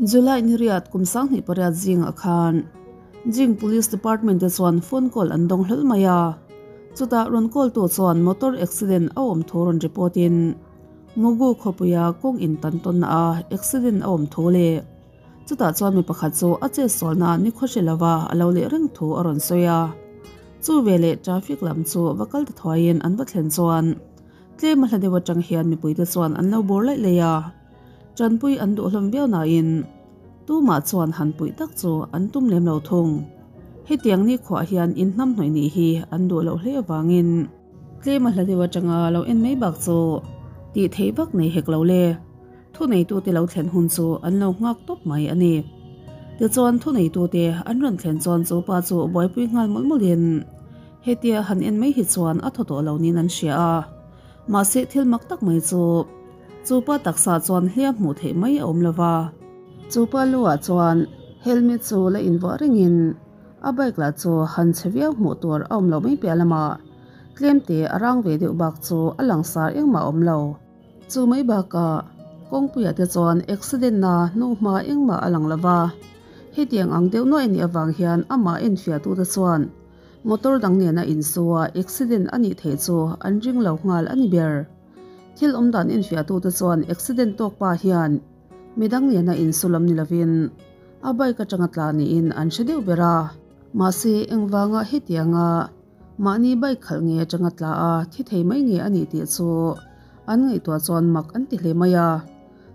July ni riat kum 2008 zingah khan Jing Police Department te chuan phone call an dawng hlawl mai a. Chutah rawn call tu chuan motor accident a awm thu rawn report in Mugu khawpuia kawng in tan tawnna a accident a awm thu leh chutah chuan mi pakhat chu a chetsualna ni khaw hre lova a lo leh reng thu a rawn sawi a. Chu veleh traffic lam chu va kal ta thuaiin an va thlen chuan tlem a hla deuh atang hian mipuite chuan an lo bawr laih laih a. Tanpui an duh hlawm viau nain tumah chuan han puih tak chu an tum lem lo thung. Hetiang nikhuah hian in hnamhnawih nih hi an duh loh hle avangin tlem a hla deuh atanga lo en mai bak chu tih theih vak nei hek lo le. Thuneitute lo thlen hun chu an lo nghak tawp mai a ni. Tichuan thuneitute an rawn thlen chuan chu pa chu buaipui nghal mawlh mawlhin hetia han en mai hi chuan a thaw tawh lo niin an hria a. Mahse thil mak tak mai chu chu pa taksa chuan hliam hmuh theih mai a awm lo va. Chu pa lu ah chuan helmet chu la invuah rengin a bike lah chu han chhe viau hmuh tur a awm lo mai piah lamah tlem te a rang ve deuh bak chu a langsar engmah a awm lo. Chu mai bakah kawngpuiah te chuan accident na hnuhma engmah a lang lo va. Hetiang ang deuh nuaih a nih avang hian amah enfiahtute chuan Motor dang nena insua accident a nih theih chu an ring lo nghal a ni ber. Thil awm dan enfiahtute chuan accident tawk pa hian midang nena insu lam ni lovin a bike atanga tla niin an hre deuh ber a. Mahse, engvanga hetianga mahni bike khalh nge atanga tla a thi thei mai nge a nih tih chu an ngaihtuah chuan mak an ti hle mai a.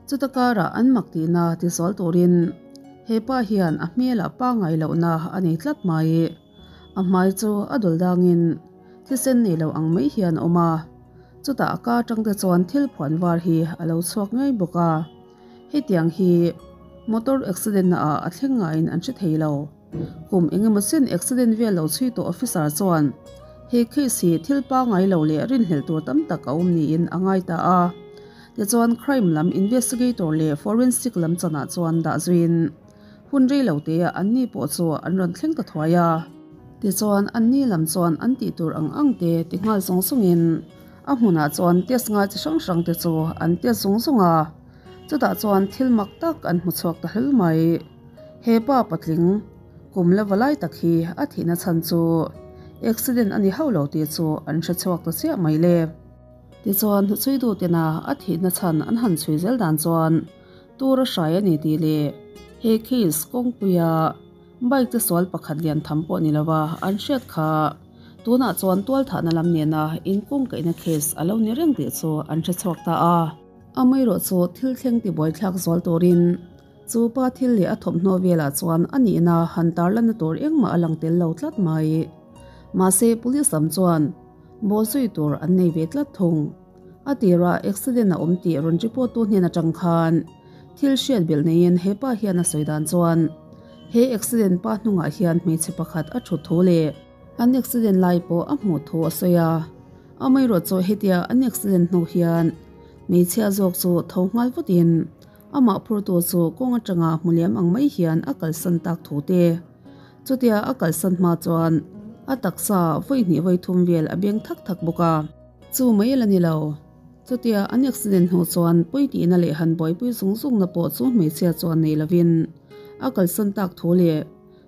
Chuta karah an mak tihna tizual turin he pa hian a hmelah pangngai lohna a nei tlat mai. A hmai chu a dul dangin thisen nei lo ang mai hian a awm a, chutah a ka atang te chuan thil phuan var hi a lo chhuak ngei bawk a. Hetiang hi motor accident na ah a thleng ngaiin an hre thei lo. Kum eng emaw chin accident vel lo chhui tawh officer chuan he case hi thil pangngai lo leh rinhlelh tur tam tak a awm niin a ngai ta a. Tichuan crime lam investigator leh forensic lam chanah chuan dah zuiin Hun rei lo te ah anni pawh chu an rawn thleng ta thuai a. Tichuan anni lam chuan an tih tur ang ang te ti nghal zung zung in a hmunah chuan test ngai chi hrang hrang te chu an test zung zung a. Chutah chuan thil mak tak an hmu chhuak ta hlel mai. He pa patling kum la va lai tak hi a thihna chhan chu accident a ni hauh lo tih chu an hre chhuak ta chiah mai le. Tichuan hnuchhui dutena a thihna chhan an han chhui zel dan chuan Tur a hrai a ni tih leh he case kawngpuia bike te sual pakhat lian tham pawh ni lova an hriat kha tunah chuan tualthahna lam nena inkungkaihna case a lo ni reng tih chu an hre chhuak ta a. Amaherawh chu thil thleng tibuaithlak zual turin chu pa thil leh a thawmhnaw velah chuan a nihna han tarlanna tur engmah a lang tel lo tlat mai. Mahse police lam chuan bawhzui tur an nei ve tlat thung. A tirah accident a awm tih rawn report tu hnen atang khan thil hriat belh neiin hepa hian a sawi dan chuan he accident pa hnungah hian hmeichhe pakhat a thut thu leh an accident lai pawh a hmuh thu a sawi a. Amaherawh chu hetia an accident hnu hian hmeichhia zawk chu tho nghal vatin amah phurtu chu kawng atanga hmu liam ang mai hian a kalsan tak thu te chutia a kalsan hma chuan a taksa vawi hnih vawi thum vel a beng thak thak bawk a. Chu mai la ni lo. Chutia an accident hnu chuan pawi tihna leh han buaipui zung zungna pawh chu hmeichhia chuan nei lovin a kalsan tak thu leh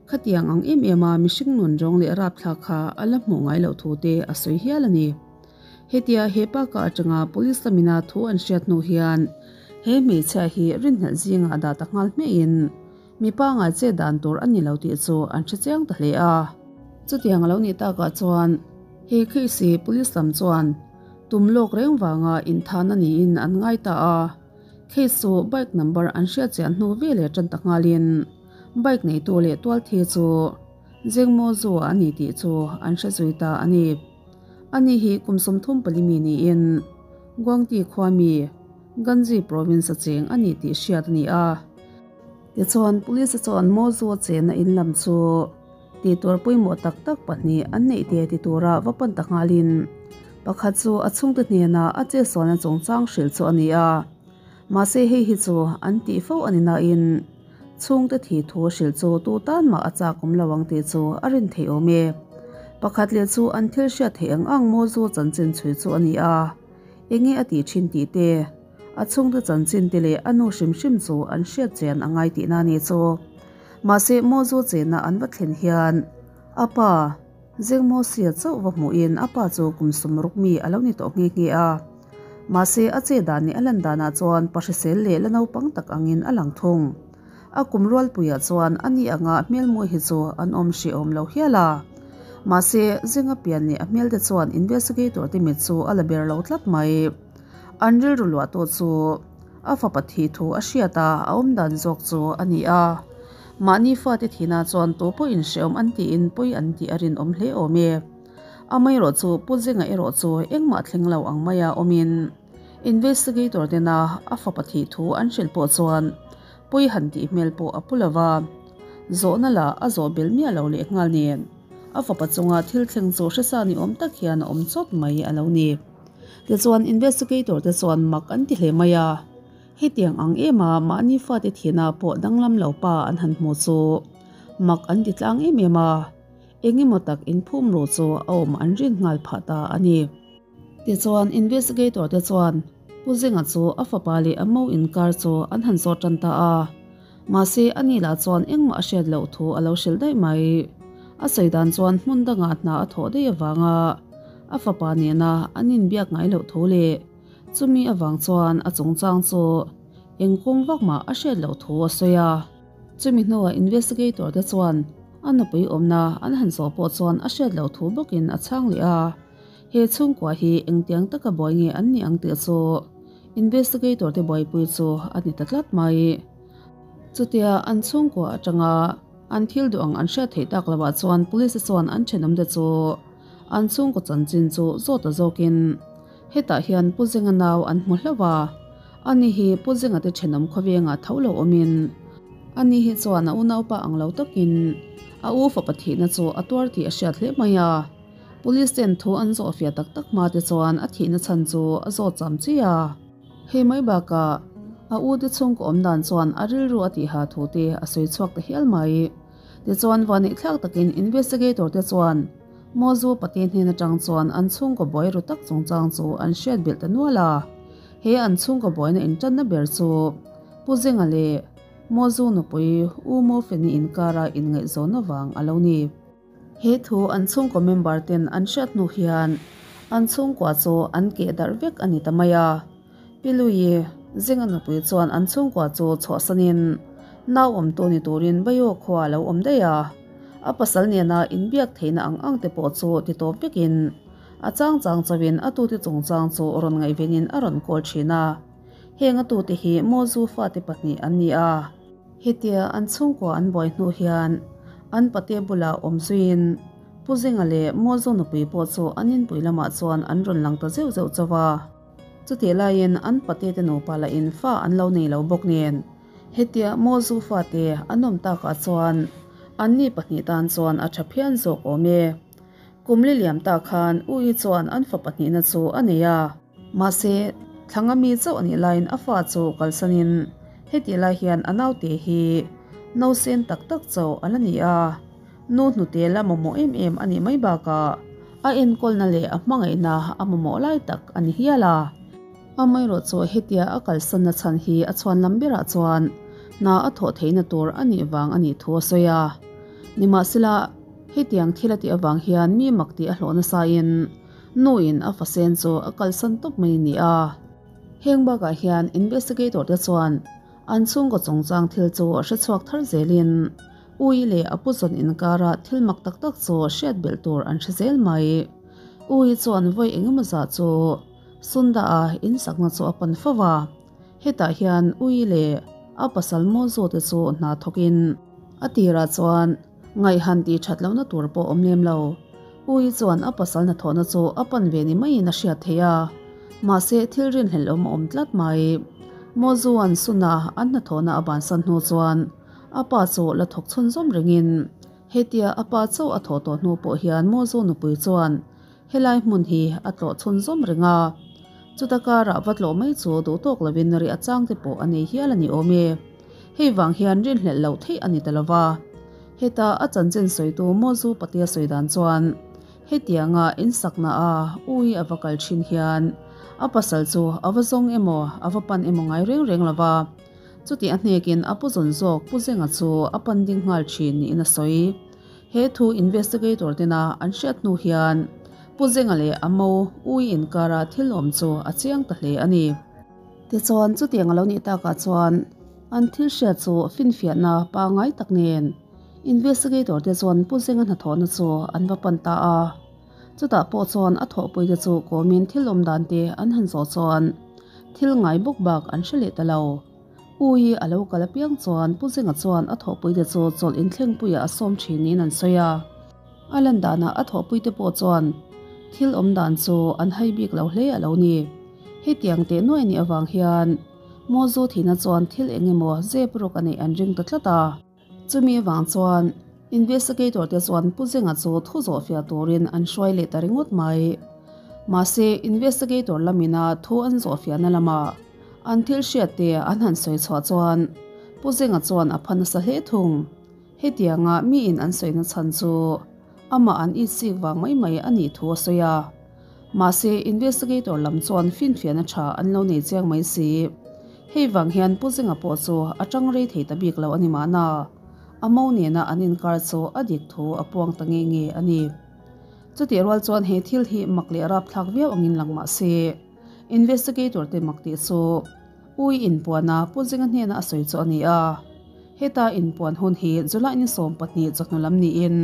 khatiang ang em em a mihring nun rawng leh rapthlak kha a la hmuh ngai loh thu te a sawi hial a ni. Hetia he pa ka atanga police lamina thu an hriat hnu hian he hmeichhia hi rinhlelh zingah dah ta nghal hmiahin mipa ngai chet dan tur a ni lo tih chu an hre chiang ta hle a. Chutiang a lo nih takah chuan He case hi police lam chuan tum lawk reng vanga inthan a niin an ngai ta a, case chu bike number an hriat chian hnu veleh tan ta nghalin bike neitu leh tualthi chu Zengmaw Zua a ni tih chu an hre zui ta a ni. Ani hi kum 34 mi niin Guangti khua mi Ganzi province a cheng a ni tih hriat a ni a. Tichuan police chuan Maw Zua chenna in lam chu Tih tur pawimawh tak tak pahnih an neih te ti tura va pan ta nghalin pakhat chu a chhungte hnena a chetsualna chungchang hrilh chu a ni a. Mahse hei hi chu an tih fo a ni nain chhungte thi thu hrilh chu tu tan mah a chak awm lo ang tih chu a rin theih awm e. Pakhat leh chu an thil hriat theih ang ang maw zu chanchin chhui chu a ni a. Enge a tih thin tih te. A chhungte chanchin te leh a nu hrim hrim chu an hriat chian a ngai tihna a ni chu. Mahse Mozu chenna an va thlen hian a pa Zengmawsia chauh va hmuhin a pa chu kum 60 mi a lo ni tawh nghe nghe a. Mahse a che dan leh a lan danah chuan pa hrisel leh la naupang tak angin a lang thung. A kum rualpuiah chuan a ni anga hmelmawi hi chu an awm hrehawm lo hial a. Mahse Zenga pian leh a hmelte chuan investigator te mit chu a la ber lo tlat mai. An rilru luah tawh chu a fapa thih thu a hriat a, a awm dan zawk chu a ni a. Mahni fate thihna chuan tu pawh inhrehawm an tiin pawi an tih a rinawm hle awm e. Amaherawh chu Pu Zenga erawh chu engmah thleng lo ang maia awmin investigator tena a fapa thih thu an hrilh pawh chuan pawi han tih hmel pawh a pu lo va. Zawhna lah a zawh bel miah lo leh nghal nen a fapa chunga thil thleng chu hresa ni awm tak hian a awm chawt mai a lo ni. Tichuan investigator te chuan mak an ti hle mai a, hetiang ang em a mahni fate thihna pawh danglam lo pa an han hmu chu mak an ti tlang em em a, engemaw tak inphum ru chu a awm an rin nghal phah ta a ni. Tichuan investigator te chuan Pu Zinga chu a fapa leh a mo inkar chu an han zawt tan ta a, mahse ani lah chuan engmah a hriat loh thu a lo hrilh daih mai. A sawi dan chuan hmun dangah hna a thawh daih avanga a fapa nena an inbiak ngai loh thu leh chumi avang chuan a chungchang chu eng kawng vak mah a hriat loh thu a sawi a. Chumi hnuah investigator te chuan a nupui awmna an han zawh pawh chuan a hriat loh thu bawkin a chhang leh a. He chhungkua hi engtiang taka buai nge an nih ang tih chu investigator te buaipui chu a ni ta tlat mai. Chutia an chhungkua atanga an thil duh ang an hriat theih tak lovah chuan police te chuan an thenawmte chu an chhungkaw chanchin chu zawt ta zawkin hetah hian Pu Zenga nau an hmu hlauh a, ani hi Pu Zenga te thenawm khawvengah tho lo awmin ani hi chuan a unaupa ang lo takin a u fapa thihna chu a tuar tih a hriat hle mai a. Police ten thu an zawh fiah tak tak hma te chuan a thihna chhan chu a zawt cham chi a. Hei mai bakah a u te chhungkaw awm dan chuan a rilru a tiha thu te a sawi chhuak ta hial mai. Tichuan vanneih thlak takin investigator te chuan Mozu pate hnen atang chuan an chhungkaw buai ru tak chungchang chu an hriat belh ta nual a. He an chhungkaw buaina intanna ber chu Pu Zenga leh Mozu nupui U Mofeni inkara inngaihzawn avang a lo ni. He thu an chhungkaw member ten an hriat hnu hian an chhungkua chu an keh darh vek a ni ta mai a. Pi Lui Zinga nupui chuan an chhungkua chu chhuahsanin nau awmtu ni turin Bayo khua a lo awm daih a. A pasal nena inbiak theihna ang ang te pawh chu ti tawp vekin a chang chang chauhin a tute chungchang chu rawn ngaihvenin a rawn kawl thin a. Heng a tute hi Mozu fate pahnih an ni a. Hetia an chhungkua an buai hnu hian an pate bulah awm zuiin Pu Zinga leh Mualzaw nupui pawh chu an inpui lamah chuan an rawn lang ta zeuh zeuh chauh a. Chutih laiin an pate te nupa lahin fa an lo nei lo bawk nen hetia Mualzu fate an awm takah chuan anni pahnih tan chuan a tha phian zawk awm e. Kum li liam tak khan Ui chuan an fa pahnihna chu a nei a. Mahse, thlanga mi chauh a nih laiin a fa chu kalsanin hetih lai hian a naute hi nausen tak tak chauh a la ni a. Nu hnute la mamawh em em a nih mai bakah a enkawlna leh a hmangaihna a mamawh lai tak a ni hial a. Amaherawh chu hetia a kalsanna chhan hi a chhuan lam berah chuan hna a thawh theihna tur a nih vang a nih thu a sawi a. Nimahsela, hetiang thil a tih avang hian mi mak tih a hlawh nasain nuin a fasen chu a kalsan tawp mai a ni a. Heng bakah hian investigator te chuan an chhungkaw chungchang thil chu a hre chhuak thar zelin Ui leh a pu zawn inkara thil mak tak tak chu hriat belh tur an hre zel mai. Ui chuan vawi engemaw zah chu Sunda-a insakna chu a pan fo va. Hetah hian Ui leh a pasal Mozo te chu hna thawkin a tirah chuan Ngaihhan tih that lohna tur pawh awm lem lo. Ui chuan a pasal hnathawhna chu a pan ve ni maiin a hriat theih a. Mahse thil rinhlelh awm a awm tlat mai. Mozuan Suna an hnathawhna a bansan hnu chuan a pa chu la thawk chhunzawm rengin hetia a pa chauh a thawh tawh hnu pawh hian Mozu nupui chuan helai hmun hi a tlawh chhunzawm reng a. Chuta karah va tlawh mai chu duh tawk lovin riah chang te pawh a nei hial a ni awm e. Hei vang hian rinhlelh loh theih a ni ta lova. Heta a chanchin sawitu Mozu Patea sawi dan chuan hetianga insakna a ui a va kal thin hian A pasal chu a va zawng emaw a va pan emaw ngai reng reng lo va, chuti a hnekin a pu zawn zawk Pu Zenga chu a pan ding nghal thin niin a sawi. He thu investigator tena an hriat hnu hian Pu Zenga leh a mo Ui inkara thil awm chu a chiang ta hle a ni. Tichuan chutiang a lo nih takah chuan an thil hriat chu finfiahna pangngai tak nen investigator te chuan Pu Zenga hnathawhna chu an va pan ta a. Chutah pawh chuan a thawhpuite chu kawmin thil awm dan te an han zawh chuan thil ngai bawk bak an hre leh ta lo. Ui a lo kal apiang chuan Pu Zenga chuan a thawhpuite chu chawlh inthlengpuiah a sawm thin niin an sawi a. A lan danah a thawhpuite pawh chuan thil awm dan chu an hai bik lo hle a lo ni. Hetiang teh nuai nih avang hian Mozu thihna chuan thil eng emaw zep rawk a neih an ring ta tlat a. Chumi avang chuan investigator te chuan Pu Zenga chu thu zawh fiah turin an hruai leh ta ringawt mai. Mahse investigator lamina thu an zawh fiahna lamah an thil hriat te an han sawi chhuah chuan Pu Zenga chuan a pha nasa hle thung. Hetianga miin an sawina chhan chu amah an itsik vang mai mai a nih thu a sawi a. Mahse investigator lam chuan finfiahna tha an lo nei chiang mai si. Hei vang hian Pu Zinga pawh chu a tang rei thei ta bik lo a ni mahna, a mo nena an inkar chu a dik thu a puang ta nge nge a ni. Chutih rual chuan he thil hi mak leh rapthlak viau angin lang mah se, investigator te mak tih chu Ui inpuana Pu Zinga hnena a sawi chu a ni a. Heta inpuan hun hi July ni 12 chawhnu lam niin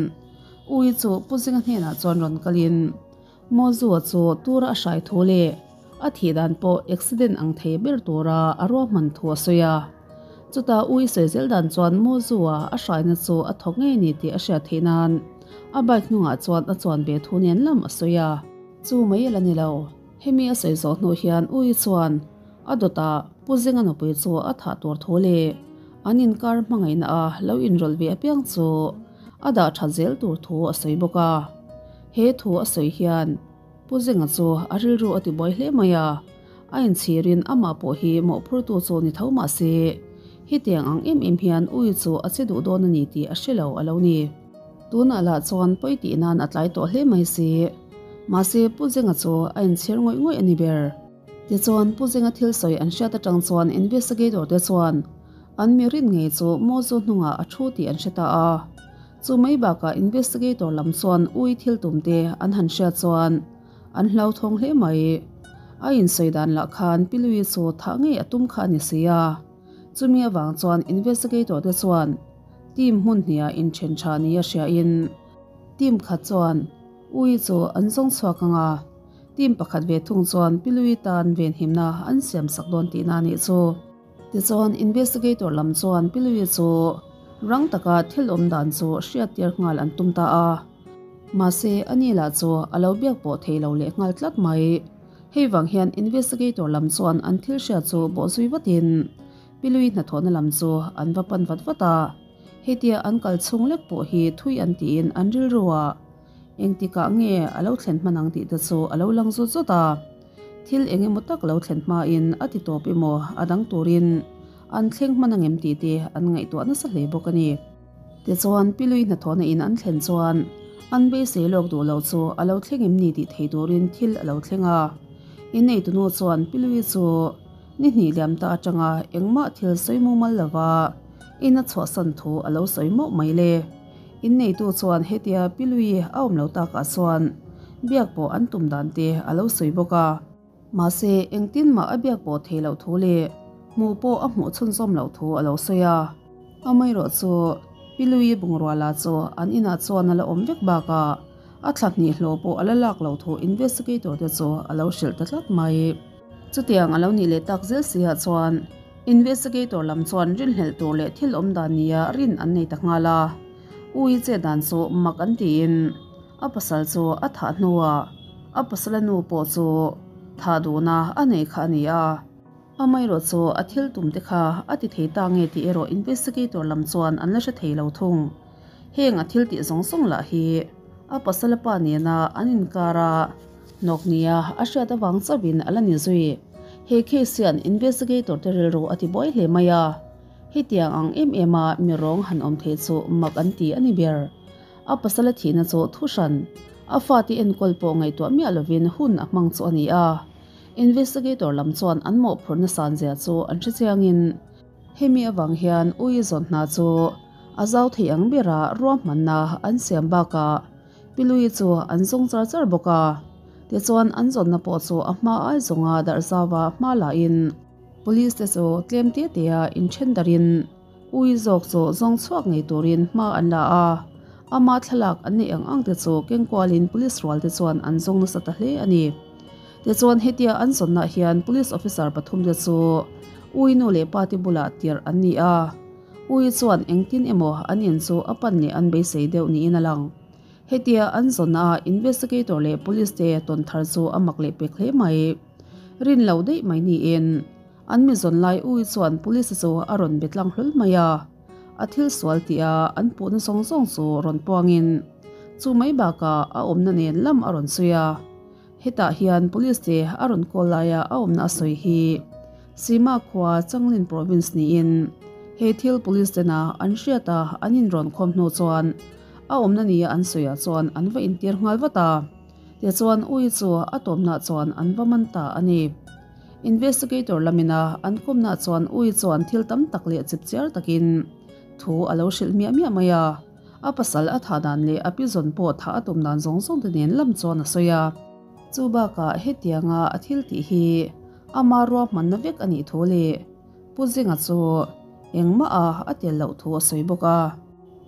Ui chu Pu Zinga hnenah chuan rawn kalin Mawzua chu tura a hrai thu leh a thih dan pawh accident ang thei ber tura a ruahman thu a sawi a. Chutah Ui sawi zel dan chuan Mawzua a hraina chu a thawk ngei ni tih a hriat theih nan a bike hnungah chuan a chuan ve thu nen lam a sawi a. Chu mai a la ni lo. Hemi a sawi zawh hnu hian Ui chuan a dawtah Pu Zinga nupui chu a thah tur thu leh an inkar hmangaihna a lo inrawlh ve apiang chu a dah tha zel tur thu a sawi bawk a. He thu a sawi hian Pu Zinga chu a rilru a tibuai hle mai a, a inchhirin amah pawh hi mawhphurtu chu ni tho mah se hetiang ang em em hian Ui chu a che duh dawn a ni tih a hre lo a lo ni. Tunah lah chuan pawi tih nan a tlai tawh hle mai si. Mahse Pu Zinga chu a inchhir ngawih ngawih a ni ber. Tichuan Pu Zinga thil sawi an hriat atang chuan investigator te chuan an mi rin ngei chu Mozu hnungah a thu tih an hre ta a. Chu mai bakah investigator lam chuan ui thil tum te an han hriat chuan an hlauthawng hle mai. A insawi dan lah khan Pi Lui chu thah ngei a tum kha a ni si a. Chumi avang chuan investigator te chuan team hmun hniah inthen tha nia hriain team khat chuan ui chu an zawng chhuak ang a, team pakhat ve thung chuan Pi Lui tan venhimna an siam sak dawn tihna a nih chu. Tichuan investigator lam chuan Pi Lui chu rang taka thil awm dan chu hriat tir nghal an tum ta a. Mahse ani lah chu a lo biak pawh thei lo leh nghal tlat mai. Hei vang hian investigator lam chuan an thil hriat chu bawhzui vatin Pi Lui hnathawhna lam chu an va pan vat vat a. Hetia an kal chhung lek pawh hi thui an tiin an rilru a, engtikah nge a lo thlen hman ang tih te chu a lo lang zut zut a. Thil eng emaw tak lo thlen hmain a ti tawp emaw a dang turin an thleng hman angem tih te an ngaihtuah nasa hle bawk a ni. Tichuan Pi Lui hnathawhna in an thlen chuan an beisei lawk duh loh chu a lo thleng em ni tih thei turin thil a lo thleng a. Inneitunu chuan Pi Lui chu ni hnih liam ta atanga engmah thil sawi mumal lova in a chhuahsan thu a lo sawi mauh mai le. Inneitu chuan hetia Pi Lui a awm lo takah chuan biak pawh an tum dan te a lo sawi bawk a. Mahse engtin mah a biak pawh thei loh thu leh hmuh pawh a hmuh chhunzawm loh thu a lo sawi a. Amaherawh chu Pi Lui Bungruala chu an inah chuan a la awm vek bakah a thla hnih hlawh pawh a la lak loh thu investigator te chu a lo hrilh ta tlat mai. Chutiang a lo nih leh tak zel si ah chuan investigator lam chuan rinhlelh tur leh thil awm dan nia rin an nei ta nghal a. Ui che dan chu mak an tiin a pasal chu a thah hnuah a pasala nu pawh chu thah duhna a nei kha a ni a. Amaherawh chu a thil tum te kha a ti thei ta nge tih erawh investigator lam chuan an la hre thei lo thung. Heng a thil tih zawng zawng lah hi a pasala pa nena an inkar a hnawk nia a hriat avang chauhin a la ni zui. He case hian investigator te rilru a ti buai hle mai a, hetiang ang em em a mi rawng han awm theih chu mak an ti a ni ber. A pasala thihna chu thu hran, a fate enkawl pawh ngaihtuah miah lovin hun a hmang chu a ni a. Investigator lam chuan an mawhphurhna san zia chu an hrechiangin hemi avang hian ui zawn hna chu a zau thei ang bera ruahmanna an siam bakah Pilui chu an zawng char char bawk a. Tichuan an zawnna pawh chu a hma ai zawnga darh zauva hma lahin Police te chu tlem te tea inthen darin ui zawk chu zawng chhuak ngei turin hma an la a. Ama thlalak an neih ang ang te chu kengkualin Police rual te chuan an zawng nasa ta hle a ni. Tichuan hetia an zawnnaah hian Police officer pathum te chu ui nu leh pa te bulah tirh an ni a. Ui chuan engtin emaw an in chu a pan leh an beisei deuh niin a lang. Hetia an zawn a investigator leh police te tawn thar chu a mak leh pek hle mai. Rin lo daih mai niin an mi zawn lai ui chuan police chu a rawn be tlang hlawl mai a. A thil sual tih a an puhna zawng zawng chu rawn puangin chu mai bakah a awmna nen lam a rawn sawi a. Hetah hian police te a rawn call laia a awmna a sawi hi Sima khua Changlin province niin he thil police tena an hriat a an inrawn khawm hnu chuan a awmna nia an sawiah chuan an va intir nghal vat a. Tichuan ui chu a tawmnah chuan an va man ta a ni. Investigator lamina an kawmnah chuan ui chuan thil tam tak leh chipchiar takin thu a lo hrilh miah miah mai a. A pasal a thah dan leh a pi zawn pawh thah a tum dan zawng zawng te nen lam chuan a sawi a. Chu bakah hetianga a thil tih hi ama ruahmanna vek a nih thu leh Pu Zinga chu engmah a a tel loh thu a sawi bawk a.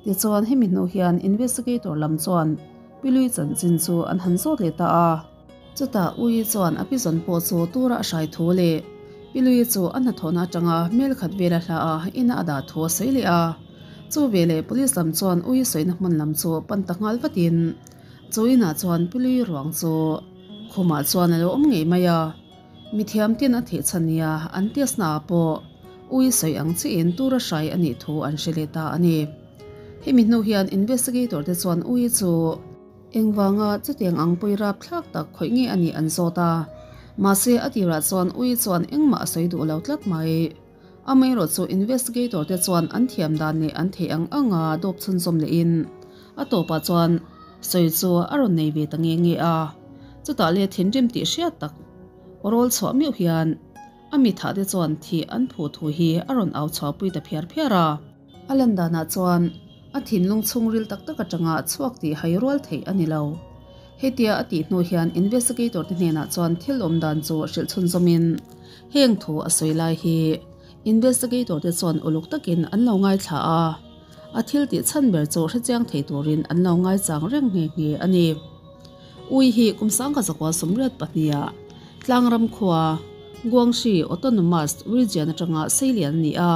Tichuan hemi hnu hian investigator lam chuan Pi Lui chanchin chu an han zawt leh ta a. Chutah Ui chuan a pi zawn pawh chu tura a hrai thu leh Pi Lui chu a hnathawhna atanga mel khat vela hla a ina a dah thu a sawi leh a. Chu veleh police lam chuan Ui sawina hmun lam chu pan ta nghal vatin chu inah chuan Pi Lui ruang chu khumah chuan a lo awm ngei mai a. Mithiam ten a theh chhan nia an test naah pawh Ui sawi ang chiin tura hrai a nih thu an hre leh ta a ni. Hemi hnu hian investigator te chuan Ui chu Engvanga chutiang ang pawi rap thlak tak khawih nge a nih an zawt a. Mahse a tirah chuan ui chuan engmah a sawi duh lo tlat mai. Amaherawh chu investigator te chuan an thiam dan leh an theih ang anga dawp chhunzawm lehin a tawpah chuan sawi chu a rawn nei ve ta nge nge a. Chutah leh thinrim tih hriat tak rawl chhuah meuh hian a mithah te chuan thih an phuh thu hi a rawn au chhuahpui ta phiar phiar a. A lan danah chuan a thinlung chhungril tak tak atanga chhuak tih hai rual theih a ni lo. Hetia a tih hnu hian investigator te hnenah chuan thil awm dan chu hrilh chhunzawmin heng thu a sawi lai hi investigator te chuan uluk takin an lo ngaithla a, a thil tih chhan ber chu hrechiang thei turin an lo ngaichang reng nghe nghe a ni. Ui hi kum sangka zakua 82 ah Tlangram khua Guangxi Autonomous Region atanga seilian a ni a.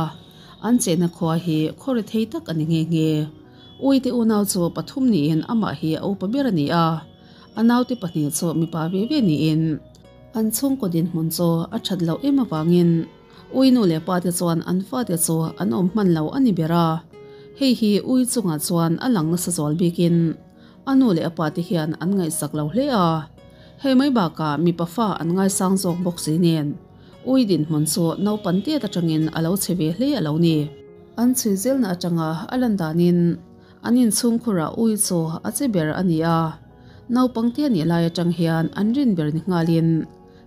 An chenna khua hi khaw ri thei tak a ni nghe nghe. Uite unau chu pathum niin amah hi a upa ber a ni a, a naute pahnih chu mipa ve ve niin an chhungkaw dinhmun chu a that loh em avangin ui nu leh pate chuan an fate chu an awm hman lo a ni ber a. Hei hi ui chungah chuan a lang nasa zual bikin a nu leh a pate hian an ngaihsak lo hle a, hei mai bakah mipa fa an ngaisang zawk bawk si nen. Ui dinhmun chu naupan tiat atangin a lo che ve hle a lo ni. An chhui zelna atanga a lan danin an inchhungkhurah ui chu a che ber a ni a, naupang te nih lai atang hian an rin ber ni nghalin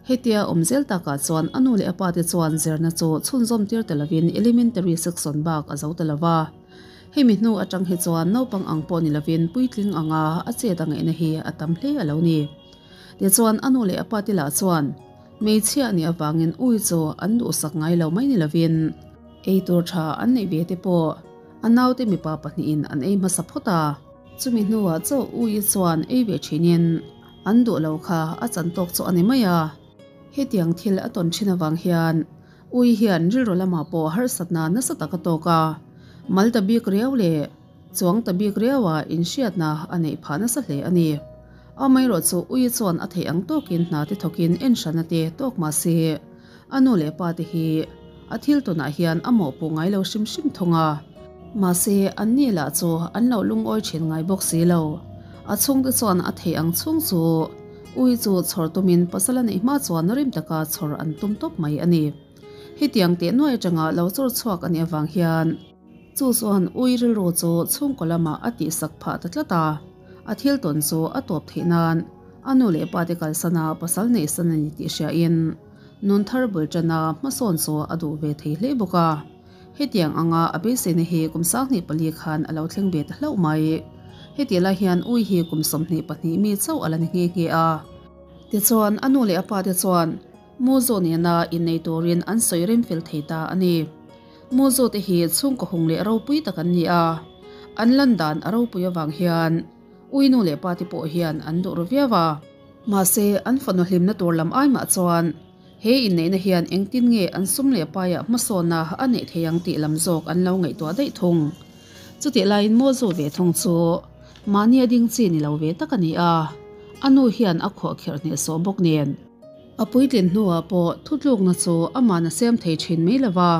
hetia awm zel takah chuan a nu leh a pate chuan zirna chu chhunzawm tir ta lovin elementary section bak a zo ta lova. Hemi hnu atang hi chuan naupang ang pawh ni lovin puitling anga a chet a ngaihna hi a tam hle a lo ni. Tichuan a nu leh a pate lah chuan Hmeichhia nih avangin ui chu an duhsak ngai lo mai ni lovin ei tur tha an neih ve te pawh a naute mipa pahnihin an ei hmasa phawt a. Chumi hnuah chauh ui chuan ei ve thinin an duh lo kha a chan tawk chu a ni mai a. Hetiang thil a tawn thin avang hian ui hian rilru lamah pawh harsatna nasa tak a tawk a, mal ta bik riau leh Chuang ta bik riaua inhriatna a neih phah nasa hle a ni. Amaherawh chu ui chuan a theih ang tawkin hna te thawkin en hrana te tawk mah se, a nu leh pa te hi a thil tawnah hian a mawhpuh ngai lo hrim hrim thung a. Mahse, an ni lah chu an lo lungawi thin ngai bawk si lo. A chhungte chuan a theih ang chhung chu ui chu chhawr tumin pasal a neih hma chuan rim taka chhawr an tum tawp mai a ni. Hetiang teh nuai atanga lo chawr chhuak a nih avang hian, Chu chuan ui rilru chu chhungkaw lamah a tihsak phah ta tlat a, a thil tawn chu a tawp theih nan A nu leh pa te kalsana pasal neih san a ni tih hriain nun thar bul tana hmasawn chu a duh ve thei hle bawk a. Hetiang anga a beiseina hi kum 24 khan a lo thleng ve ta hlauh mai. Heti lai hian ui hi kum 22 mi chauh a la ni nghe nghe a. Tichuan a nu leh a pa te chuan Muzo nena innei turin an sawi rem fel thei ta a ni. Muzo te hi chhungkaw hung leh ropui tak an ni a. An lan dan a ropui avang hian ui nu leh pa te pawh hian an duh ru viau a. Mahse an fanu hlimna tur lam ai mah chuan he inneihna hian engtin nge an sum leh paiah hmasawnna a neih thei ang tih lam zawk an lo ngaihtuah daih thung. Chutih laiin Muzo ve thung chu mahni a ding chi ni lo ve tak a ni a, a nu hian a khuahkherh hnehsawh bawk nen. A puitlin hnuah pawh thutlukna chu ama'n a siam thei thin mai lo va,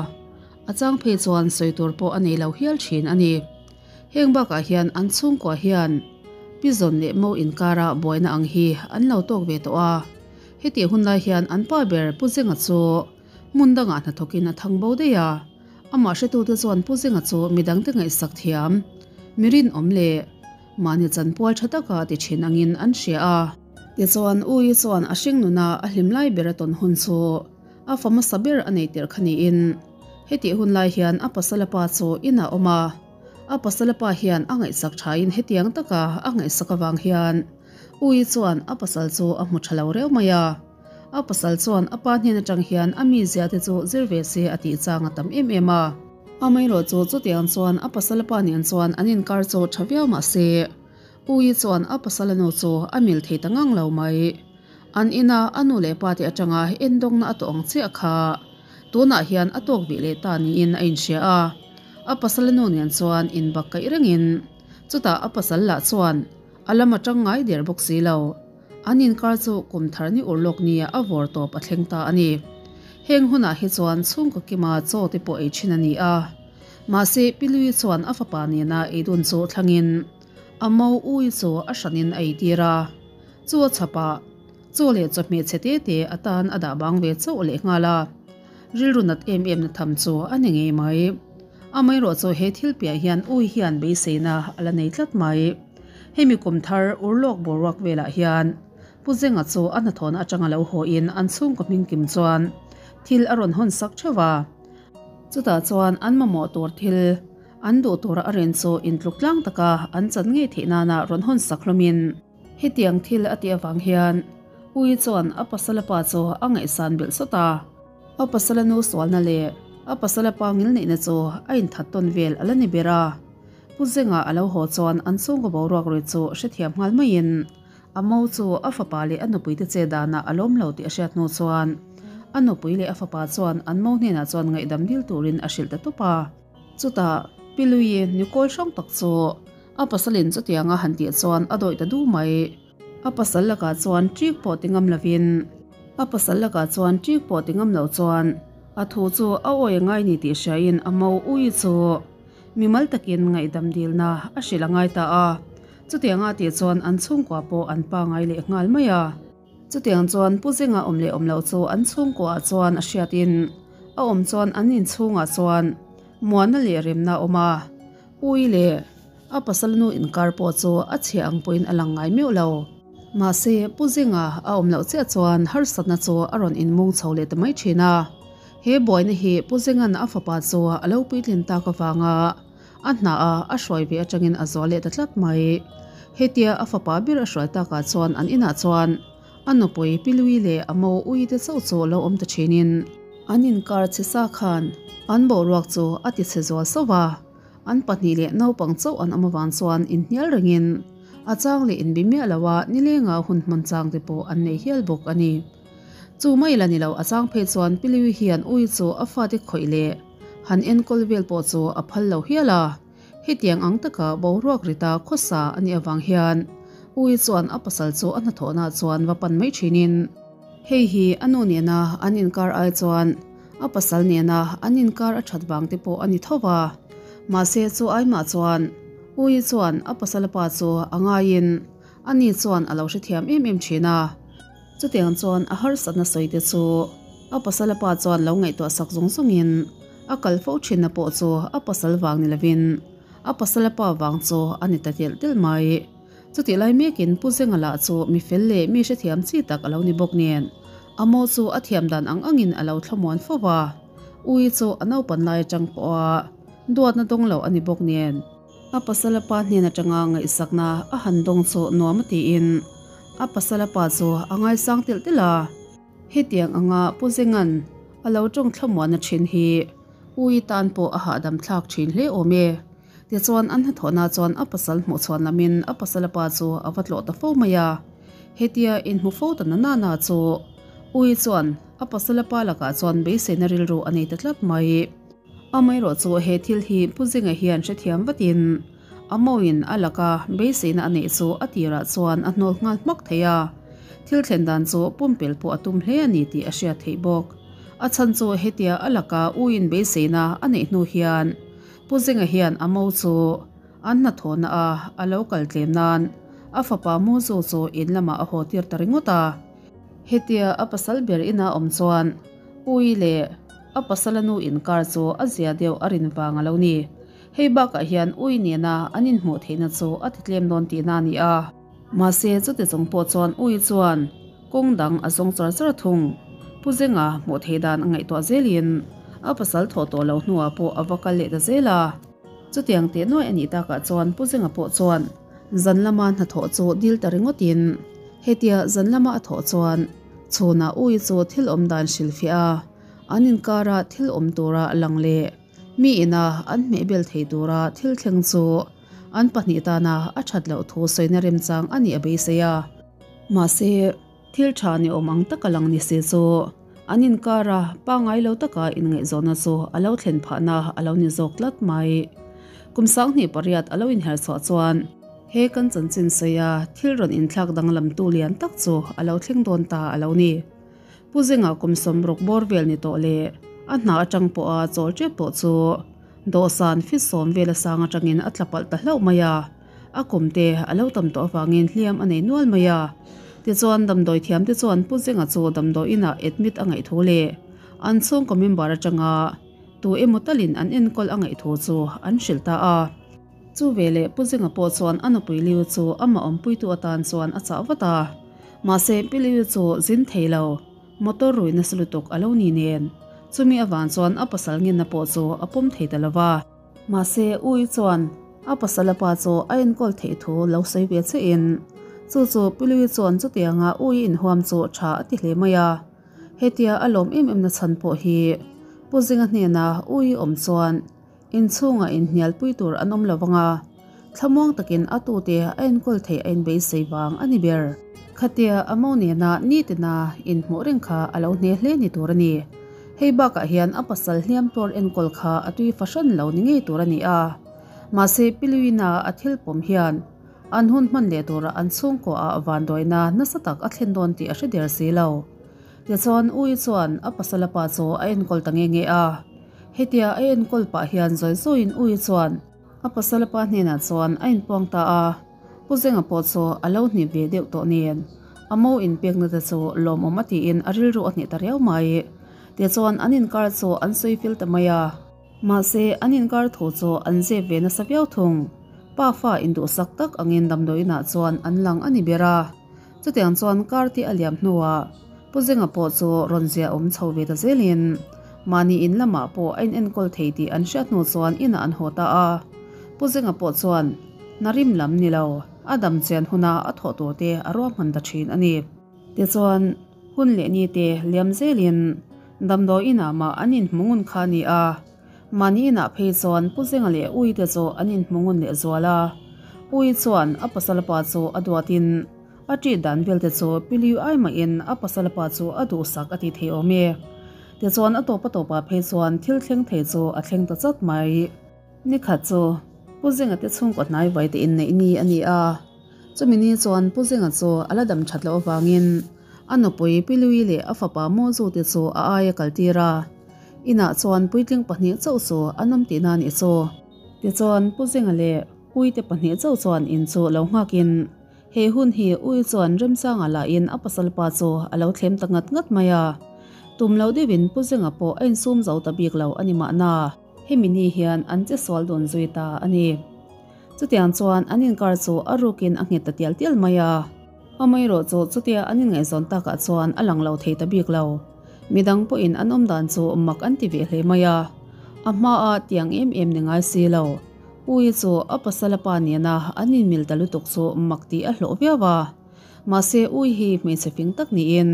a chang phei chuan sawi tur pawh a nei lo hial thin a ni. Heng bakah hian an chhungkua hian Pizawn leh Mo inkara buaina ang hi an lo tawk ve tawh a. Hetih hun lai hian an pa ber Pu Zenga chu hmun dangah hnathawkin a thang bo daih a. Amah hretute chuan Pu Zenga chu midangte ngaihsak thiam, mi rinawm leh mahni chanpual tha taka ti thin angin an hria a. Tichuan Ui chuan a hring nuna a hlim lai ber a tawn hun chu a fa hmasa ber a nei tirh kha niin hetih hun lai hian a pasala pa chu inah awm a. A pasala pa hian a ngaihsak thain hetiang taka a ngaihsak avang hian Ui chuan a pasal chu a hmu tha lo reuh mai a. A pasal chuan a pa hnen atang hian a mizia te chu zir ve se a tih chang a tam em em a. Amaherawh chu chutiang chuan a pasala pa nen chuan an inkar chu tha viau mah se Ui chuan a pasala nu chu a mil thei ta ngang lo mai. An ina a nu leh pa te atanga endawngna a tawh ang chiah kha tunah hian a tawk vih leh ta niin a inhria a. A pasala nu nen chuan inbak kaih rengin chutah a pasal lah chuan a lam atang ngai der bawk si lo. An inkar chu kum thar ni ur lawk nia a vawr tawp a thleng ta a ni. Heng hunah hi chuan chhungkaw kima chaw te pawh ei thin a ni a. Mahse Pilui chuan a fapa nena eidun chu thlangin a mo ui chu a hranin a eitir a. Chu a chhapah chaw leh chawhmeh chhe te te atan a dah bang ve chauh leh nghal a. Rilru nat em em na tham chu a ni ngei mai. Amaherawh chu he thil piah hian ui hian beiseina a la nei tlat mai. Hemi kum thar urlawk boruak velah hian Pu Zenga chu a hnathawhna atanga lo hawiin an chhungkaw hming kim chuan thil a rawn hawn sak theuh a. Chutah chuan an mamawh tur thil an duh tura a ren chu intluk tlang taka an chan ngei theih nana rawn hawn sak hlawmin hetiang thil a tih avang hian Ui chuan a pasala pa chu a ngaihsan belh sawt a. A pasala nu sualna leh a pasala pa ngilneihna chu a inthat tawn vel a la ni ber a. Pu Zenga a lo haw chuan an chhungkaw boruak ri chu hrethiam nghal maiin a mo chu a fapa leh a nupuite che danah a lawm lo tih a hriat hnu chuan a nupui leh a fapa chuan an mo hnenah chuan ngaihdam dil turin a hrilh ta tawp a. Chutah Pi Lui Nicole hrang tak chu a pasalin chutianga han tih chuan a dawih ta du mai. A pasal lakah chuan ṭik pawh ti ngam lovin a pasal lakah chuan ṭik pawh ti ngam lo chuan a thu chu a awi a ngai ni tih hriain a mo ui chu mimal takin ngaihdam dilna a hrilh a ngai ta a. Chutianga tih chuan an chhungkua pawh an pangai leh nghal mai a. Chutiang chuan Pu Zinga awm leh awm loh chu an chhungkuaah chuan a hriatin a awm chuan an inchhungah chuan muanna leh remna a awm a. Ui leh a pasal nu inkar pawh chu a chhia ang pawhin a lang ngai meuh lo. Mahse, Pu Zinga a awm loh chiah chuan harsatna chu a rawn inmung chho leh ta mai thin a. He buaina hi Pu Zinga'n a fapa chu a lo puitlin tak avanga a hna a a hruai ve atangin a zual leh ta tlat mai. Hetia a fapa ber a hruai takah chuan an inah chuan a nupui Pi Lui leh a mo Ui te chauh chu lo awm ta thinin an inkar chhe sa khan an boruak chu a ti chhe zual sauh a. An pahnih leh naupang chauh an awm avang chuan inhnial rengin a chang leh inbi miah lo a nilenga hun hman chang te pawh an nei hial bawk a ni. Chu mai la ni lo a chang phei chuan Pi Liui hian ui chu a fate khawih leh han enkawl vel pawh chu a phal lo hial a. Hetiang ang taka boruak rita khawsa a nih avang hian ui chuan a pasal chu a hnathawhnaah chuan va pan mai thinin hei hi a nu nena an inkar ai chuan a pasal nena an inkar a that vang te pawh a ni tho va. Mahse chu aimah chuan ui chuan a pasala pa chu a ngaiin ani chuan a lo hrethiam em em thin a. Chutiang chuan a harsatna sawi te chu a pasala pa chuan lo ngaihtuah sak zawng zawngin a kal fo thinna pawh chu a pasal vang ni lovin a pasala pa vang chu a ni ta telh telh mai. Chutih lai mekin Pu Zenga lah chu mi fel leh mi hrethiam chi tak a lo ni bawk nen, a mo chu a thiam dan ang angin a lo thlamuan fo va. Ui chu a naupan lai atang pawha duatna dawng lo a ni bawk nen, a pasala pa hnen atanga ngaihsakna a han dawng chu nuam a tiin a pasala pa chu a ngaisang telh telh a. Hetiang anga Pu Zenga'n a lo tawng thlamuanna thin hi Ui tan pawh a hahdam thlak thin hle awm e. Tichuan an hnathawhna chuan a pasal hmuh chhuan lamin a pasala pa chu a va tlawh ta fo mai a. Hetia inhmu fo ta na nana chu Ui chuan a pasala pa lakah chuan beiseina rilru a nei ta tlat mai. Amaherawh chu he thil hi Pu Zenga hian hrethiam vatin a mawin a laka beiseina a neih chu a tirah chuan a hnawl nghal hmak thei a. Thil thlen dan chu pumpelh pawh a tum hle a ni tih a hriat theih bawk. A chhan chu hetia a laka uin beiseina a neih hnu hian Pu Zenga hian a mo chu an hnathawhna a a lo kal tlem nan a fapa Muzu chu in lamah a haw tir ta ringawt a. Hetia a pasal ber ina awm chuan Ui leh a pasala nu inkar chu a zia deuh a rin vang a lo ni. Hei bakah hian Ui nena an inhmuh theihna chu a ti tlem dawn tihna a ni a. Mahse chuti chung pawh chuan Ui chuan kawng dang a zawng char char thung. Pu Zenga hmuh theih dan a ngaihtuah zelin a pasal thawh tawh loh hnuah pawh a va kal leh ta zel a. Chutiang teh nuai a nih takah chuan Pu Zenga pawh chuan zan lama hnathawh chu dil ta ringawtin hetia zan lama a thawh chuan chhunah Ui chu thil awm dan hrilhfiah a, an inkara thil awm tura lang leh mi ina an hmehbel thei tura thil thleng chu an pahnih tana a that loh thu sawina remchang a nih a beisei a. Mahse, thil tha ni awm ang taka lang ni se chu an inkara pangngai lo taka inngaihzawnna chu a lo thlen phahna a lo ni zawk tlat mai. Kum 28 a lo inher chhuah chuan he kan chanchin sawia thil rawn inthlak danglamtu lian tak chu a lo thleng dawn ta a lo ni. Pu Zinga kum 60 bawr vel ni tawh leh a hna atang pawha chawl tep tawh chu dawhsan fit sawm vel a sang atangin a tla palh ta hlauh mai a, a kum te a lo tam tawh avangin hliam a nei nual mai a. Tichuan damdawi thiam te chuan Pu Zinga chu damdawi inah admit a ngaih thu leh an chhungkaw member atanga tu emaw talin an enkawl a ngaih thu chu an hrilh ta a. Chu veleh Pu Zinga pawh chuan a nupui Liu chu amah awmpuitu atan chuan a chah vat a. Mahse Pi Liu chu zin thei lo, motor rui nasa lutuk a lo ni nen. Chumi avang chuan a pasal ngenna pawh chu a pawm thei ta lo va. Mahse Ui chuan a pasal a pa chu a enkawl theih thu lo sawi ve che in, chu chu Pi Liu chuan chutianga Ui inhuam chu tha a ti hle mai a. Hetia a lawm em em na chhan pawh hi Pu Zinga hnena Ui awm chuan Inchhungah inhnialpui tur an awm lo vang a, thlamuang takin a tute a enkawl theih a inbeisei vang a ni ber. Khatia a mo nena nitina inhmuh reng kha a lo hne hle ni tur a ni. Hei bakah hian a pasal hliam tuar enkawl kha a tui fahran lo ni ngei tur a ni a. Mahse Piluina a thil pawm hian an hun hman leh tura an chhungkuaah vanduaina nasa tak a thlen dawn tih a hre der si lo. Tichuan Ui chuan a pasal a pa chu a enkawl ta nge nge a. Hetia a enkawl pah hian zawi zawiin Ui chuan a pasal a pa hnenah chuan a inpuang ta a. Pu Zenga pawh chu a lo hnip ve deuh tawh nen a mo inpekna te chu lawmawm a tiin a rilru a hneh ta riau mai. Tichuan an inkar chu an sawi fel ta mai a. Mahse an inkar thu chu an zep ve nasa viau thung. Pa fa induhsak tak angin damdawiinah chuan an lang a ni ber a. Chutiang chuan kar te a liam hnuah Pu Zenga pawh chu rawn zia awm chho ve ta zelin mahni in lamah pawh a inenkawl thei tih an hriat hnu chuan inah an haw ta a. Pu Zenga pawh chuan Narim lam ni lo, a dam chian huna a thawh tur te a ruahman ta thin a ni. Tichuan hun leh ni te liam zelin damdawi inah mah an inhmu ngun kha a ni a. Mahni inah phei chuan Pu Zenga leh Ui te chu an inhmu ngun leh zual a. Ui chuan a pasal pa chu a duatin a ṭih dan vel te chu Pi Liu ai mahin a pasal pa chu a duhsak a ti thei awm e. Tichuan a tawp a tawpah phei chuan thil thleng thei chu a thleng ta chat mai. Nikhat chu Pu Zenga te chhungkaw hnai vai te inneih ni a ni a. Chumi ni chuan Pu Zenga chu a la dam that loh avangin a nupui Pi Lui leh a fapa Mozu te chu a aia kaltir a. Inah chuan puitling pahnih chauh chu an awm tihna a nih chu. Tichuan Pu Zenga leh Uite pahnih chauh chuan in chu lo nghakin he hun hi Ui chuan remchangah lahin a pasal pa chu a lo thlem ta ngat ngat mai a. Tum loh deuhin Pu Zenga pawh a insum zo ta bik lo a ni mahna. Hemi ni hian an che sual dawn zui ta a ni. Chutiang chuan an inkar chu a rukin a nghet ta tial tial mai a. Amaherawhchu chutia an inngaihzawn takah chuan a lang lo thei ta bik lo. Midang pawhin an awm dan chu mak an ti ve hle mai a. A hmaa tiang em em ni ngai si lo. Ui chu a pasala pa nena an inmil ta lutuk chu mak tih a hlawh viau a. Mahse Ui hi hmeichhe fing tak niin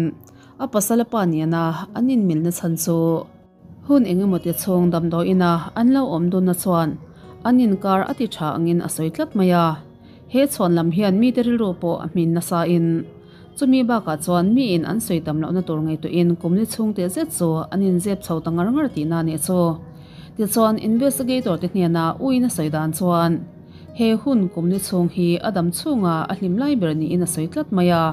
a pasala pa nena an inmilna chhan chu Hun engemaw ti chhung damdawiina an lo awm dunna chuan an inkar a ti tha angin a sawi tlat mai a. He chhuan lam hian mite rilru pawh a hmin nasa in chumi bakah chuan miin an sawi tam lohna tur ngaihtuahin kum ni chhung teh zet chu an inzep chho ta ngar ngar tihna a nih chu. Tichuan investigator te hnena uiin a sawi dan chuan he hun kum ni chhung hi a dam chhunga a hlim lai ber niin a sawi tlat mai a.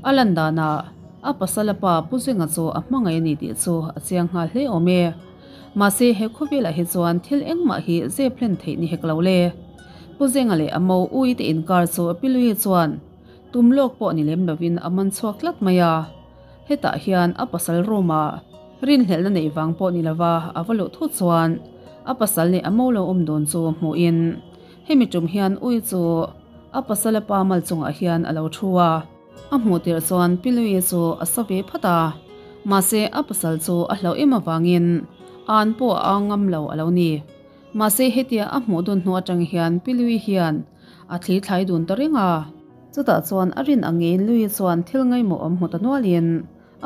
A lan danah. A pasal a pa Pu Zinga chu a hmangaih a ni tih chu a chiang nghal hle awm e. Mahse he khawvelah hi chuan thil engmah hi zep hlen theih ni hek lo le. Pu Zinga leh a mo Ui te inkar chu Pi Lui chuan tum lawk pawh ni lem lovin a man chhuak tlat mai a. Hetah hian a pasal room ah rinhlelhna neih vang pawh ni lova a va luh thut chuan a pasal leh a mo lo awm dun chu hmuhin hemi tum hian Ui chu a pasal a pa mal chungah hian a lo thu a. A hmuh tirh chuan Pi Lui chu a sa ve phat a, mahse a pasal chu a hlauh em avangin an pawh a ang ngam lo a lo ni. Mahse hetia a hmuh dun hnu atang hian Pi Lui hian a thli thlai dun ta reng a. Chutah chuan a rin angin Lui chuan thil ngaimawh awm hmu ta nualin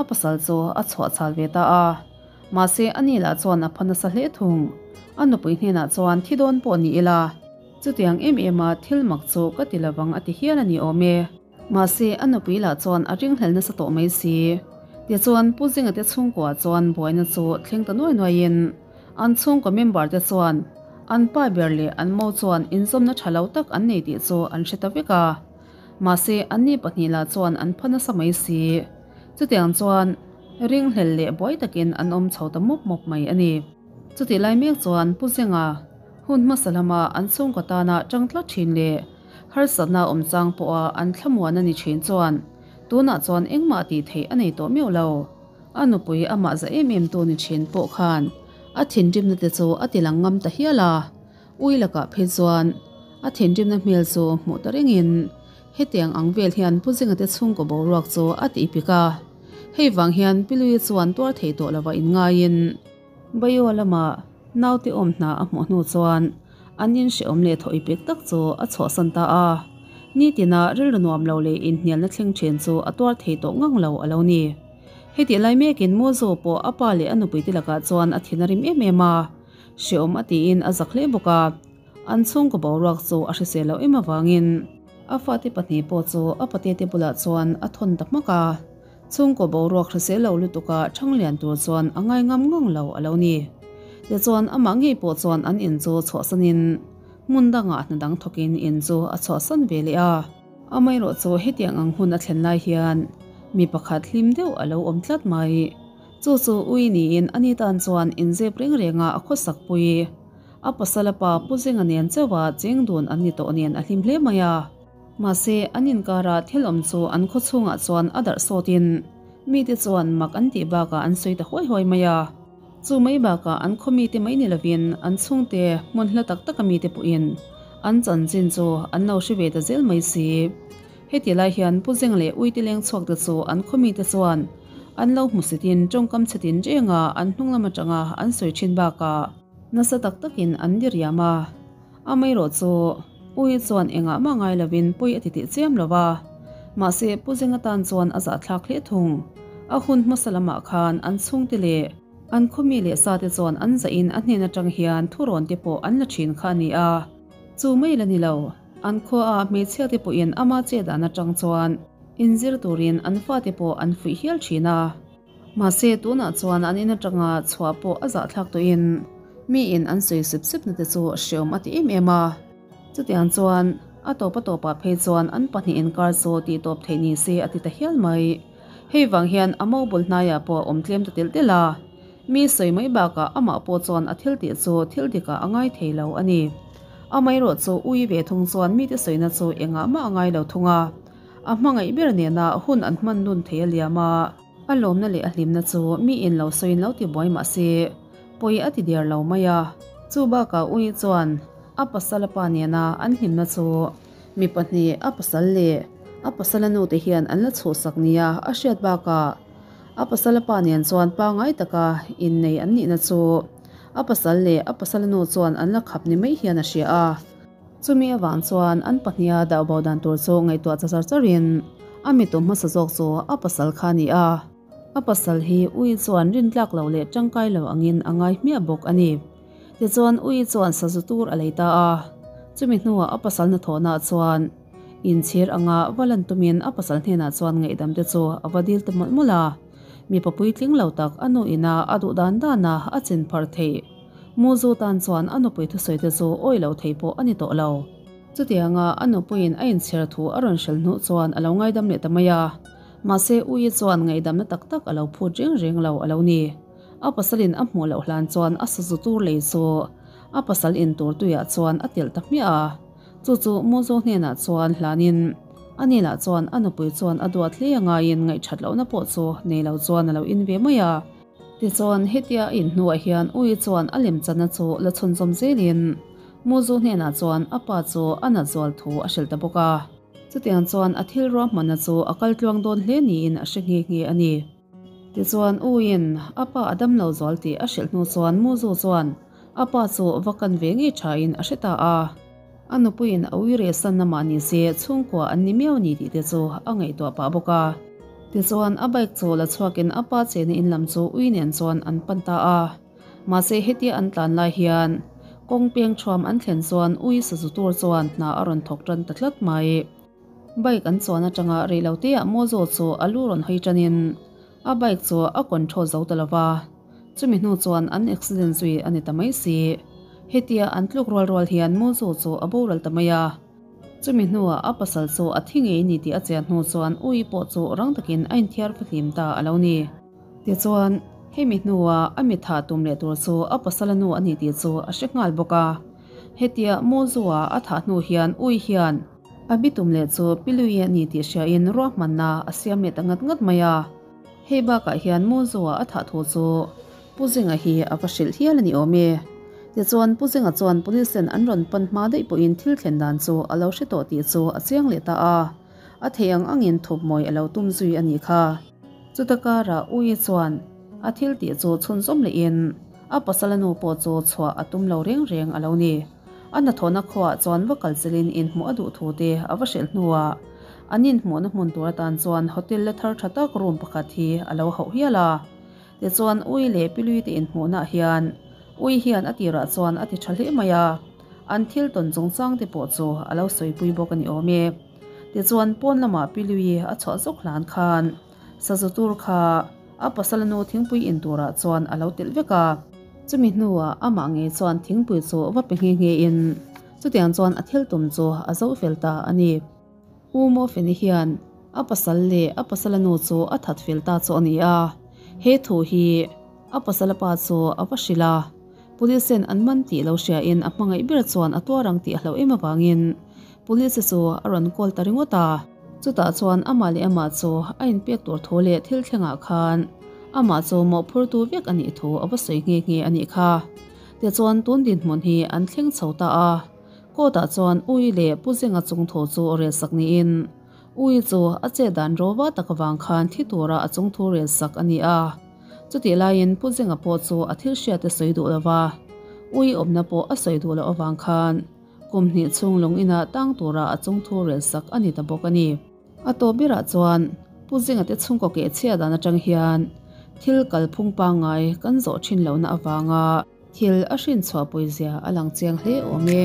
a pasal chu a chhuah chhal ve ta a. Mahse ani lah chuan a pha nasa hle thung. A nupui hnenah chuan thi dawn pawh ni ila, chutiang em ema thil mak chu ka ti lovang a ti hial a ni awm e. Mahse, a nupui lah chuan a ringhlel nasa tawh mai si. Tichuan, Pu Zinga te chhungkua chuan buaina chu thleng ta nuai nuaiin an chhungkaw member te chuan an pa ber leh an mo chuan inzawmna tha lo tak an nei tih chu an hre ta vek a. Mahse, anni pahnih lah chuan an pha nasa mai si. Chutiang chuan ringhlel leh buai takin an awm chho ta mawp mawp mai a ni. Chutih lai mek chuan Pu Zinga hun hmasa lama an chhungkaw tana tang tlat thin leh Harsatna awm chang pawha an thlamuan a ni thin chuan tunah chuan engmah tih theih a nei tawh meuh lo. A nupui amah za em em tu ni thin pawh khan a thinrimna te chu a ti lang ngam ta hial a, ui lakah phei chuan a thinrimna hmel chu hmuh ta rengin hetiang ang vel hian Pu Zinga te chhungkaw boruak chu a tih pik a. Hei vang hian Pi Lui chuan tuar thei tawh lova inngaiin. Bayo lama naute awm hna a hmuh hnu chuan an inhrehawm leh thaw ipek tak chu a chhuahsan ta a. Nitina rilru nuam lo leh inhnialna thleng thin chu a tuar thei tawh ngang lo a lo ni. Hetih lai mekin Mozo pawh a pa leh a nupuite lakah chuan a thin a rim em em a, hrehawm a tiin a zak hle bawk a. An chhungkaw boruak chu a hrisel loh em avangin a fate pahnih pawh chu a patete bulah chuan a thawn ta hmak a. Chhungkaw boruak hrisel lo lutuka thang lian tur chuan a ngai ngam ngang lo a lo ni. Tichuan amah ngei pawh chuan an in chu chhuahsanin hmun dangah hna dang thawkin in chu a chhuahsan ve leh a. Amaherawh chu hetiang ang hun a thlen lai hian mi pakhat hlim deuh a lo awm tlat mai. Chu chu ui niin ani tan chuan inzep reng renga a khawsak pui. A pasal a pa Pu Zinga nen chauha cheng dun an ni tawh nen a hlim hle mai a. Mahse, an inkara thil awm chu an khaw chhungah chuan a darh sawtin mite chuan mak an tih bakah an sawi ta huai huai mai a. Chu mai bakah an khaw mite mai ni lovin an chhungte hmun hla tak taka mite pawhin an chanchin chu an lo hre ve ta zel mai si. Heti lai hian Pu Zeng leh Uite leng chhuakte chu an khaw mite chuan an lo hmusitin tawngkam chhe tin renga an hnung lam atanga an sawi thin bakah nasa tak takin an diriam a. Amaherawh chu Ui chuan engah mah ngai lovin pawi a ti tih chiam lo va, mahse Pu Zinga tan chuan a zahthlak hle thung. A hun hmasa lamah khan an chhungte leh an khawmi leh sate chuan an zahin a hnen atang hian thurawn te pawh an la thin kha a ni a. Chu mai la ni lo, an khuaah hmeichhia te pawhin ama che dan atang chuan inzir turin an fate pawh an fuih hial thin a. Mahse, tunah chuan an in atanga chhuah pawh a zahthlak tawhin miin an sawi sep sepna te chu hreawm a ti em em a. Chutiang chuan a tawp a tawpah phei chuan an pahnih inkar chu tih tawp theih ni se a ti ta hial mai. Hei vang hian a mo bul hnaiah pawh a awm tlem ta telh telh a. Mi sawi mai bakah amah pawh chuan a thil tih chu thil dikah a ngai thei lo a ni. Amaherawh chu ui ve thung chuan mite sawina chu engah mah a ngai lo thung a. A hmangaih ber nena hun an hman nun thei a liam a, a lawmna leh a hlimna chu mi in lo sawiin lo ti buai mah se, pawi a ti der lo mai a. Chu bakah Ui chuan A pasala pa nena an hlimna chu mi pahnih, a pasal leh a pasala nu te hian an la chhuhsak nia a hriat bakah a pasala pa nen chuan pangngai taka innei an nihna chu a pasal leh a pasala nu chuan an la khap ni mai hian a hria a. Chumi avang chuan an pahniha dau bo dan tur chu ngaihtuah cha char charin a mitum hmasa zawk chu a pasal kha a ni a. A pasal hi ui chuan rintlak lo leh tangkai lo angin a ngai hmiah bawk a ni. Tichuan ui chuan sazu tur a lei ta a, chumi hnuah a pasal hnathawhnaah chuan inchhir anga va lan tumin a pasal hnenah chuan ngaihdam te chu a va dil ta mawlh mawlh a. Mipa puitling lo tak a nu ina a duh dan dana a chin phar theih. Muzu tan chuan a nupui thusawi te chu awih loh theih pawh a ni tawh lo. Chutianga a nupuiin a inchhir thu a rawn hrel hnuh chuan a lo ngaidam leh ta mai a. Mahse Ui chuan ngaihdamna tak tak a lo phut reng reng lo a lo ni. A pasalin a hmuh loh hlan chuan a sazu tur lei chu a pasal in tur tuiah chuan a telh ta hmiah a. Chu chu Muzo hnenah chuan hlanin a ni lah chuan a nupui chuan a duat hle a ngaiin ngaihthat lohna pawh chu nei lo chuan a lo in ve mai a. Tichuan hetia a in hnuah hian Ui chuan a lemchanna chu la chhunzawm zelin Muzo hnenah chuan a pa chu a nat zual thu a hrilh ta bawk a. Chutiang chuan a thil ruahmanna chu a kal tluang dawn hle niin a hre nghe nghe a ni. Tichuan Uiin a pa a dam lo zual tih a hrilh hnu chuan Muzu chuan a pa chu va kan ve ngei thain a hre ta a. A nupuiin a ui reh sanna mah ni se chhungkua an ni miau ni tih te chu a ngaihtuah pah bawk a. Tichuan a bike chu la chhuakin a pa chena in lam chu ui nen chuan an pan ta a. Mahse hetia an tlan lai hian kawng peng thuam an thlen chuan ui sazu tur chuan hna a rawn thawk tan ta tlat mai. Bike an chuan atanga rei lo te ah Mozo chu a lu rawn hawi tanin a bike chu a control zo ta lova, chumi hnu chuan an accident zui a ni ta mai si. Hetia an tluk rual rual hian Mozo chu a boral ta mai a. Chumi hnuah a pasal chu a thi ngei ni tih a chian hnu chuan ui pawh chu rang takin a inthiar fahlim ta a lo ni. Tichuan, hemi hnuah a mi thah tum leh tur chu a pasala nu a ni tih chu a hre nghal bawk a. Hetia Mozua a thah hnu hian ui hian a bi tum leh chu Pilui a ni tih hriain ruahmanna a siam leh ta ngat ngat mai a. Hei bakah hian Mozua a thah thu chu Pu Zinga hi a va hrilh hial a ni awm e. Tichuan Pu Zinga chuan Police ten an rawn pan hma daih pawhin thil thlen dan chu a lo hre tawh tih chu a chiang leh ta a. A theih ang angin thup mawi a lo tum zui a nih kha. Chuta karah Ui chuan a thil tih chu chhunzawm lehin a pasala nu pawh chu chhuah a tum lo reng reng a lo ni. A hnathawhna khuaah chuan va kal chelin inhmuh a duh thu te a va hrilh hnuah an inhmuhna hmun tur atan chuan hotel la thar tha tak room pakhat hi a lo hauh hial a. Tichuan Ui leh Pilui te inhmuhnaah hian Ui hian a tirah chuan a ti tha hle mai a, an thil tawn chungchang te pawh chu a lo sawipui bawk a ni awm e. Tichuan pawn lamah Pilui a chhuah zawk hlan khan sazu tur kha a pasala nu thingpui in turah chuan a lo telh vek a. Chumi hnuah amah ngei chuan thingpui chu va pe nghe nghe in chutiang chuan a thil tum chu a zo fel ta a ni. U Mawfeni hian a pasal leh a pasala nu chu a that fel ta chu a ni a, he thu hi a pasala pa chu a va hrilh a. Police ten an man tih lo hriain a hmangaih ber chuan a tuar ang tih a hlauh em avangin Police chu a rawn call ta ringawt a. Chutah chuan amah leh amah chu a inpek tur thu leh thil thlengah khan amah chu mawhphurtu vek a nih thu a va sawi nghe nghe a nih kha. Tichuan tun dinhmun hi an thleng chho ta a. Court ah chuan Ui leh Pu Zinga chung thu chu rel sak niin Ui chu a chet dan rawva tak avang khan thi tura a chung thu rel sak a ni a. Chutih laiin Pu Zinga pawh chu a thil hriate sawi duh lova Ui awmna pawh a sawi duh loh avang khan kum hnih chhung lung inah tang tura a chung thu rel sak a ni ta bawk a ni. A tawp berah chuan Pu Zinga te chhungkaw keh chhiat dan atang hian thil kalphung pangngai kan zawh thin lohna avanga thil a hrinchhuah pawizia a lang chiang hle awm e.